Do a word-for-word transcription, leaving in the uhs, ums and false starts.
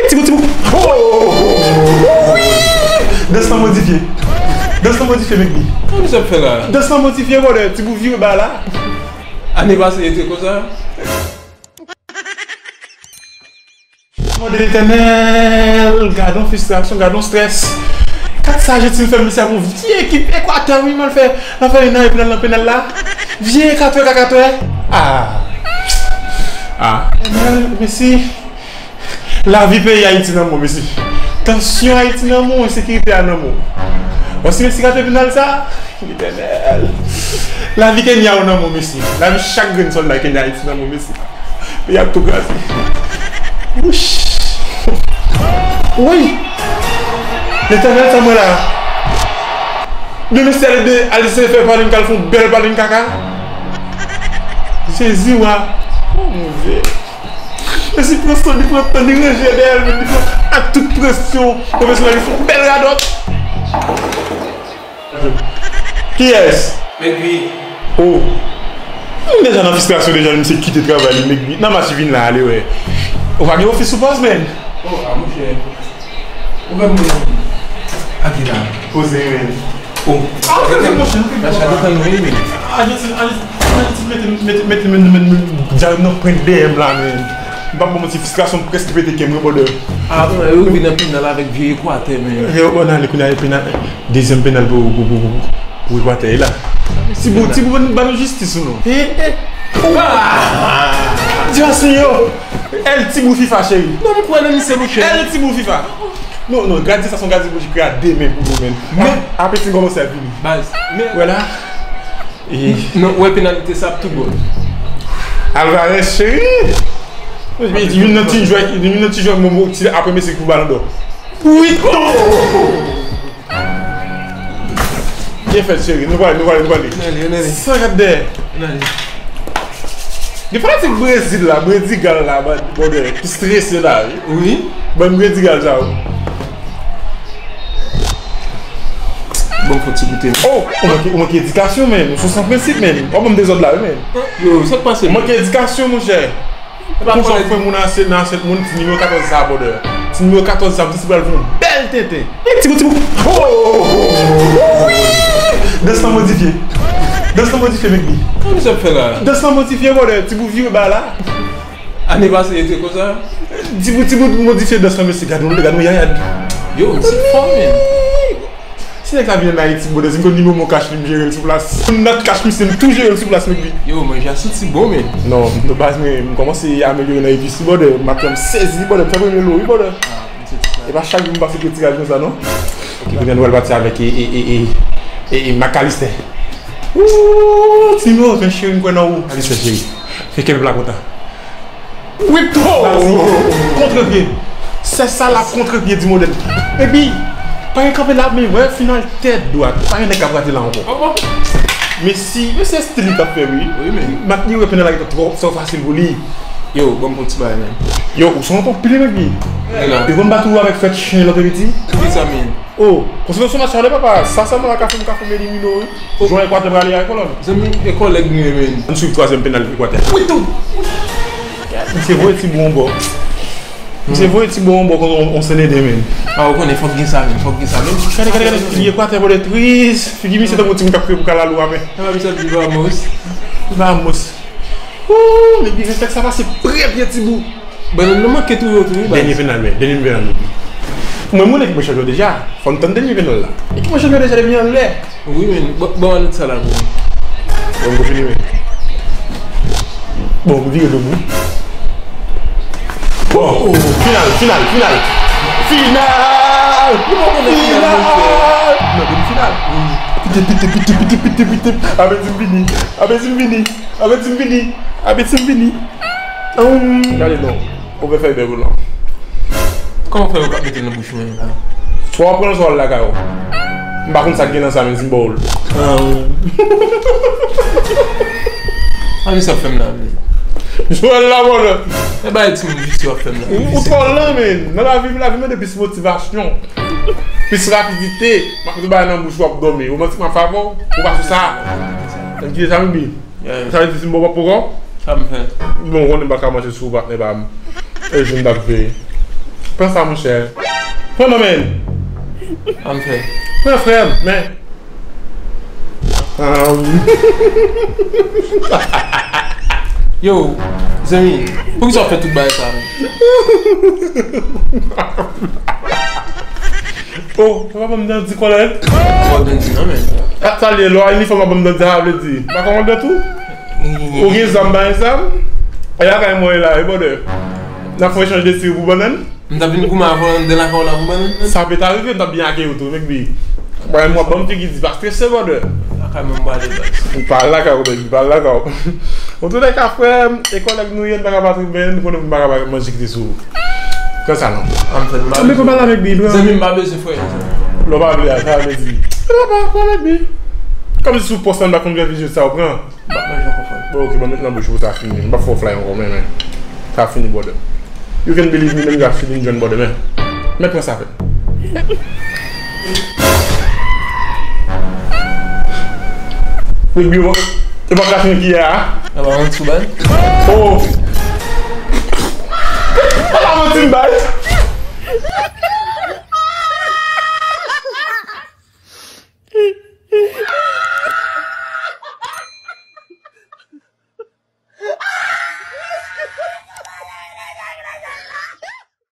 Ti bout, ti bout. Oh! Dans lan modifye. Dans lan modifye, Mekbi. Kòman sa ap fè la? Dans lan modifye, brother. Ti bout vire ba la. Ane pase, li te konsa. Mande Letènèl, gad on fristrasyon, gad on strès. Kat sa Ajantin fè m, misye ap on vye ekip Ekwatè, wi, m al fè, l al fè youn nan epi l al nan penal la. Vye katwè ka katwè. Ah. Ah. Letènèl, mesi. Lavi peyi Ayiti nan men w, mesi. Tansyon Ayiti nan men w, ensekirite a nan men w. Bon, si Mesi rate penal sa, Letènèl. Lavi Kenya yo nan men w, mesi. Lavi chak grenn sòlda Kenya Ayiti nan men w, mesi. Peyi ap tou kraze. Wouch. Woy. Letènèl, sa mwen la. Demen si ale de, ale se fè Palenka, al fè yon bèl Palenka. Jezi wa. Oh, mon Dieu. Mesi pran swen li, pran tan li, ranje dèyè l, men li pran ak tout presyon pwofesyonèl, li fè yon bèl radòt. Kiyès? Mekbi. Oh. M deja nan fristrasyon deja, misye kite travay li, Mekbi. Nan match vin la, ale wè. Ou pa gen ofis sou pòs, men. Oh, a monchè. Ou fè moun. Ake la. Poze, men. Oh. Ah, ok, ok, monchè, ok. Mache desann wi, men. Ajantin, Ajantin, Ajantin, mete, mete, mete, mete, mete, mete, djab nan pran dèyè m la, men. M p ap ba w manti, fristrasyon m prèske pete kè m, wi, brother. Ah, bon, yo vin nan penal avèk vye Ekwatè, men. Yo, bon, ale, kounye a, penal, dezyèm penal pou, pou, pou, pou, pou Ekwatè, e la. Ti bout, ti bout, ban nou jistis, ou non? Eh, eh. Ah! Dios mio! El Tibou FIFA, cheri. Non, m kwè nan misye, monchè. El Tibou FIFA. Non, non, gad sa, se yon gad bouji ki a de men pou nou, men. Men, apeti kòmanse ap vini. Baz, men. Wè la. E non, wè penalite sa ap tout bon. Alvarez, cheri. Youn nan ti jwè, youn nan ti jwè mwen, mwen, ti apre Messi ki pou Balon dò. Wi, ton! Byen fèt, cheri. Nou prale, nou prale, nou prale. Ann ale, ann ale. San kat dèyè. Ann ale. Gen fanatik Brezil la, Bredigal la, brother, ki strese la, wi. Wi. Bann Bredigal sa, wi. Bon, fò ti goute. Oh, ou manke, ou manke edikasyon, men. Ou sou san prensip, men. Ou ban m dezòd la, wi, men. Yo, sa k pase? Ou manke edikasyon, monchè. Konsa w fè moun nan asyèt, nan asyèt moun, ti nimewo katòz sa, brother. Ti nimewo katòz sa, m santi pral fè yon bèl tenten. Ti bout, ti bout. Oh! Dans lan modifye. Dans lan modifye, Mekbi. Kòman sa ap fè la? Dans lan modifye, brother. Ti bout vire ba la. Ane pase, li te konsa. Ti bout, ti bout modifye dans lan, mesye. Gad nou, gad nou, yayad. Yo, misye fò, men. Si nèg sa vin ann Ayiti, brother, si m konn nimewo mwen kach li, m jere l sou plas. M nòt kach misye, m tou jere l sou plas, Mekbi. Yo, manje a santi bon, men. Non, de baz, mwen, m kòmanse amelyore nan episi, brother. Maten an, m sezi, brother. M fè premye lo, wi, brother. Ah, m santi sa. E pa chak jou m pase kritikaj konsa, non. Ok, kounye a nou pral pati avèk e, e, e, e, e, e Macalister. Ooh, ti nimewo ven, cheri, m kwè nan ou. Macalister, cheri. Fè kè pèp la kontan. Wi, tou! Kontrepye. Sèch sa la, kontrepye di modèl. Epi, pa gen kanpe la, men wè final tèt dwat. Pa gen nèg k ap rate la ankò. Ah bon? Messi, mesye stil li t ap fè, wi. Wi, men. Mat li wè penal la gentan twò, twò fasil pou li. Yo, ban m fè yon ti bagay, men. Yo, ou se yon tonton pile, men, wi. Wi, la. E konn bat ou avèk fèt chen lòt piti? Poukisa, men? Oh, konsantrasyon matyal, papa. Sa sèlman la ka fè m, ka fè m elimine w, wi. Jwè Ekwatè prale a Kolonb. Zanmi, e kòlèg nou ye, men. Ann swiv twazyèm penal Ekwatè. Wi, tou! Misye voye ti bon bò. Misye voye ti bon bò kon on, on senede, men. Ah, ou konnen, fòk gen sa, men. Fòk gen sa, men. Gade, gade, gade. Ekwatè, bò de tris. Figi misye tankou timoun k ap kriye pou kalalou a, men. Sa pa misye ap di Vamos. Vamos. Ooh, men reflèks sa pase pre pye Tibou. Bannann nan manke touye w tou, wi, baz. Dènye penal, men. Dènye penal, men. Mwen, mwen, ekip mwen chanpyon deja. Fò m tann dènye penal la. Ekip mwen chanpyon deja depi anlè. Wi, men. Bon, bon, ann sa la, bon. Bon, m fini, men. Bon, m vire do m, wi. Bon, final, final, final. Final! Final! Non, demi final. Pite, pite, pite, pite, pite, pite. Apeti m vini. Apeti m vini. Apeti m vini. Apeti m vini. Gade non. Ou fè fè bèl lan. Kòman fè yo ka mete nan bouch mwen la? Swa w pran l, swa w al lakay ou. M pa konn sa k gen nan sa, men si m ba w l. Ah, wi. Sa misye ap fè m la, men. Joel la, mòdè. E bay timoun visye w ap fè m la. Ou twò lan, men. Nan lavi, lavi mande plis motivasyon. Plis rapidite. M ap mete bagay nan bouch ou ap dòmi. Ou manti m ap favè w. Ou pa sou sa. Ann kite sa, men bi. Sa vle di si m ba w pòpkòn? Sa m fè? Bon, ou konnen m pa ka manje sou patnè pa m. E jou m t ap veye. Pran sa, monchè. Pran non, men. An fè. Pran, frè m, men. Ah, wi. Yo, zanmi, poukisa w fè tout bagay sa, men? Oh, papa m nan di kòlèg. Papa m nan di non, men. Ah, sa l ye, lò a inifòm papa m nan di, sa vle di. Pa kòmandan tou? Ou gen zam, pa gen zam? E lakay mwen la, e bòdè. N ap fè echanj de tir pou bannann? M t ap vin goumen avè w anndan lakay w la pou bannann. Sa pe ta rive, m t ap byen akeyi w tou, Mekbi. Mwen, mwen, ban m figi di pa strese, bòdè. Lakay mwen, m prale, baz. Ou pa lakay ou, Mekbi, pa lakay ou. Antoulèka, frè m, e kòlèg nou ye, n pa ka pa triben, nou konnen m pa ka pa manje kite sou ou. Pran sa non. An fèt, m pa bezwen. Mekbi, pran. Zanmi, m pa bezwen frè yo, zanmi. Lè w pa vle a, sa vle di. E papa, pran Mekbi. Kòmsi sou pòs la, m pa konn fè vizyo sa, ou pran. M ap manje ankò, frè. Bon, ok, ban m met nan bouch ou, sa fini. M p ap fè w fly ankò, men, men. Sa fini, brother. You can believe me, men, you have feeling John, brother, men. Men pran sa, frè. Wi, bro. E pa kache ki a? A pa manti w bay? Oh! A pa manti m bay?